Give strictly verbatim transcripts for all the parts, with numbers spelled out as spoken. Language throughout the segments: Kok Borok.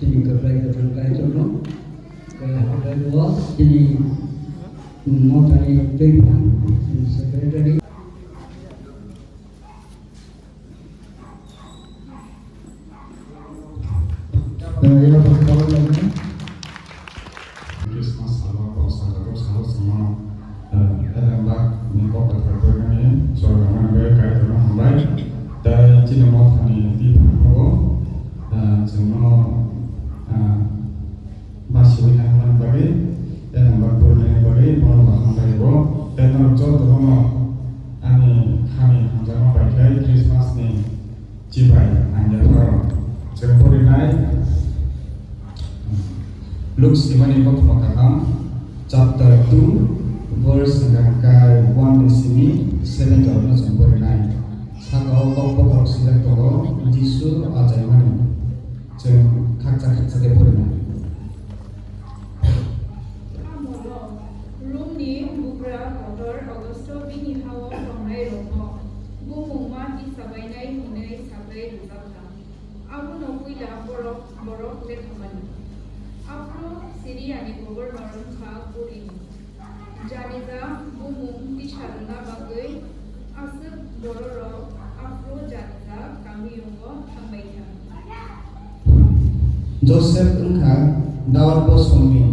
Chini kwplai kwthang Kaitorno, kaya habai bo chini mothani twiphang secretary. Christmas salo, o salo, o salo chwngno, eh, Elembak ni kok kwthar porinani sorga mani bai Kaitorno hambai. Tei chini mothani twiphang bo, eh, chwngno, eh, basiwi nangmani bagwi, Elembak porinani bagwi bono bo hambai bo. Tei norok jotono ani hani hamjakma bai khe Christmas ni chibai ang yapharo. Chwng porinai Luk simani kothoma kaham, chapter two, verse hwnkha khe one ni simi seven jorokno chwng porinai. Saka o kok bokhorok swijak tongo, Jisu achaimani. Chwng khakcha khakcha khe porinai. Romni bugra kotor Augusto bini ha-o tongnairokno bumung ma tisabainai hwnwi sagwi rwjak kha. Abono puila borok, borok lekhamani. Aphuru Siriani gobernor wngkha Kurini. Janija bumung tisa rwna bagwi aswk bororok aphuru Janija kamiyungo thangbai kha. Josep wngkha Daud bosongni,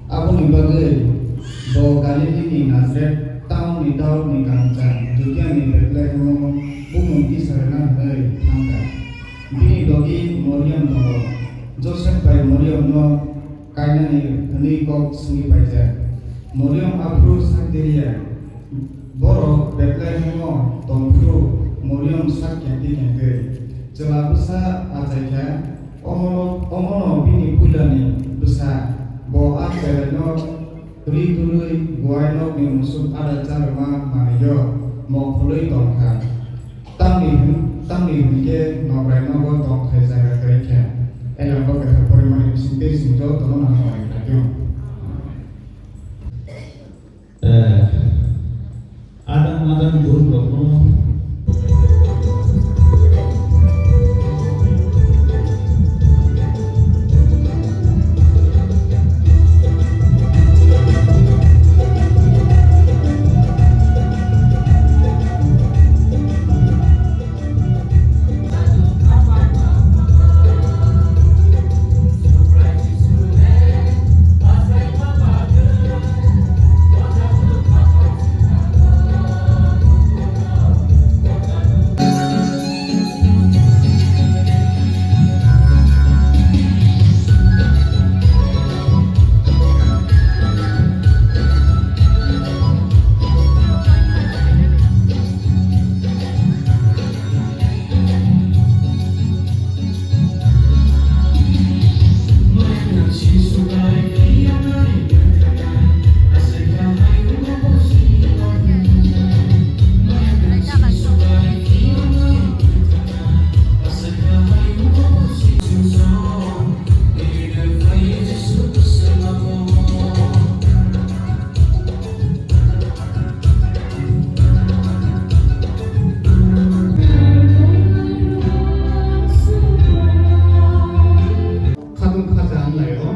aboni bagwi bo Galilini Nazaret townni Daudni gangsa Judiani Bethlehemo bumung tisa rwna hwnwi thang kha. Bini logi Moriam tongo. Josep bai Moriamno kainani hwnwi kok simi paijak. Moriam aphuru sak diriya. Borok Bethlehemo tongphuru Moriam sak kengti kengtwi chwla bwsa achaikha. Omono, omono bini puilani bwsa. Bo a cheraino ri dului guai nokni musuk ada cha rwma manwio mokholwi tongkha. Tamni hwn-, tamni hwn khe nokrai nogo tong khai jaga kwrwi kha. Elembak kwthar porimani bising tei chwng jotono hambai khlaio. Eh, adang adang group rokno. Khatung khacha wng lai o.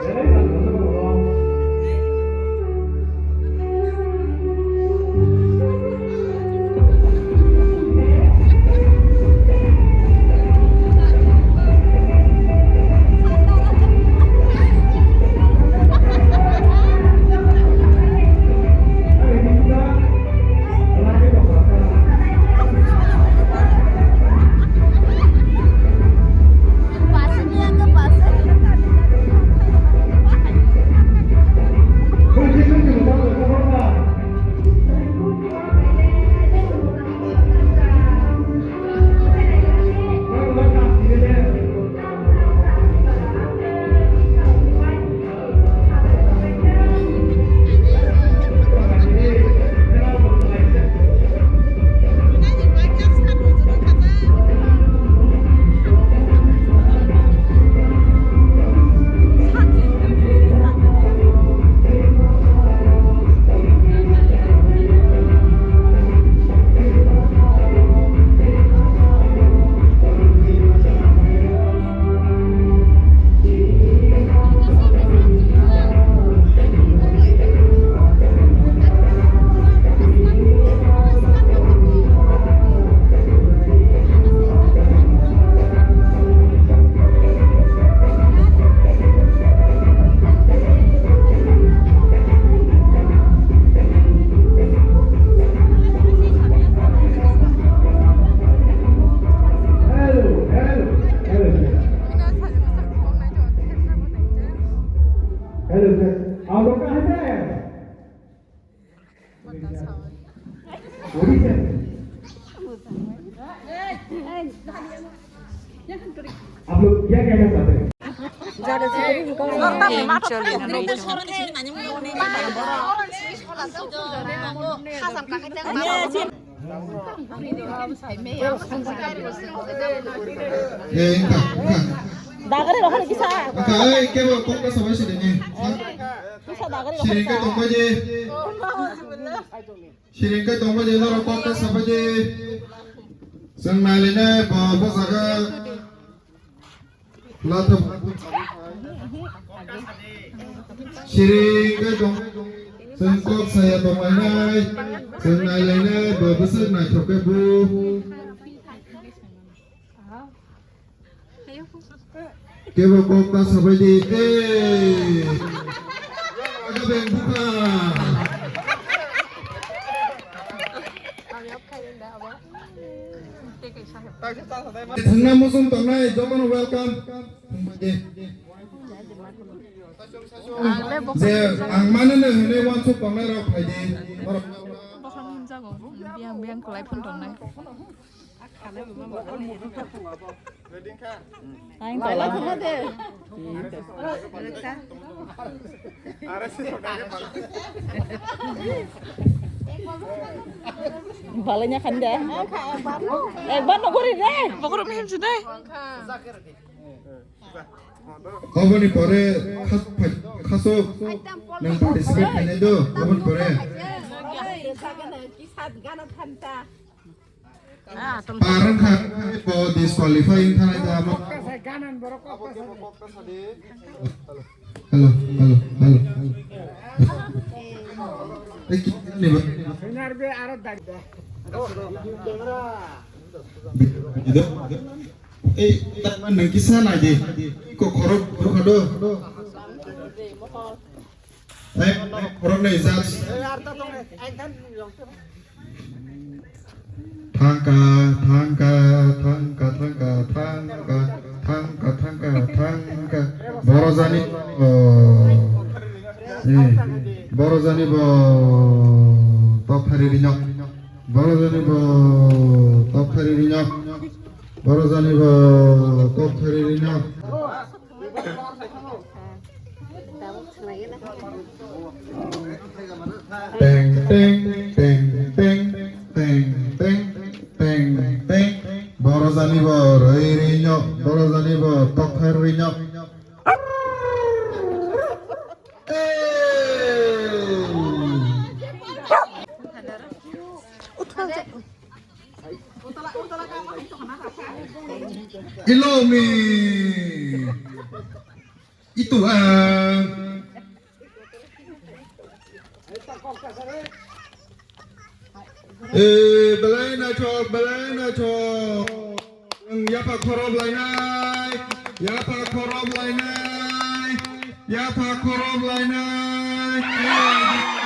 Hello, hello, hello, sir. Hello, sir. आप लोग कहाँ से आए हैं? आप लोग क्या कहना चाहते हैं? Dagari rohor kisa. Kisa dagari rohor kisa. Siring ke tongbaji. Siring ke tongbaji, norok kok ta sabaji. Chwng nailainai bo bwsakhe. Latham. Siring ke tong. Chwng kok saya tonglainai. Chwng nailainai bo bwswk naithok khe bo. Kebo kok ta sabai di. Eh. Aga beng buka. Thangna muchung tongnai jotono welcome. Je ang mano no hwnwi wansuk tongnai rok phai di. Borok. Biyang biyang kwlai phun tongnai. Ang tola. Balanya khanda. Ekbar no gori re. Bokoro mihim sudai. Oboni pore khas-, khasuk nang participate khainai do, oboni pore. Parang kha bo disqualify wng thanai da amo. Hello, hello, hello, hello. Eh, ki ni ba? Ido. Eh, ta man nang kisa nai de. Ko khorok, khorok do. Eh, khorok nei jat. Thangka, thangka, thangka, thangka, thangka, thangka, thangka, thangka. Borok jani, oh. Eh, borok jani bo tok thari rinok. Borok jani bo tok thari rinok. Borok jani bo tok thari rinok. Teng, teng, teng, teng, teng, teng, teng, teng, teng. Borok jani bo roi rinok, borok jani bo tok thari rinok. Hey! Hello, me. Itu, ah. Eh, belai naithok, belai naithok. Ang yapha khorob lainai, yapha khorob lainai, yapha khorob lainai.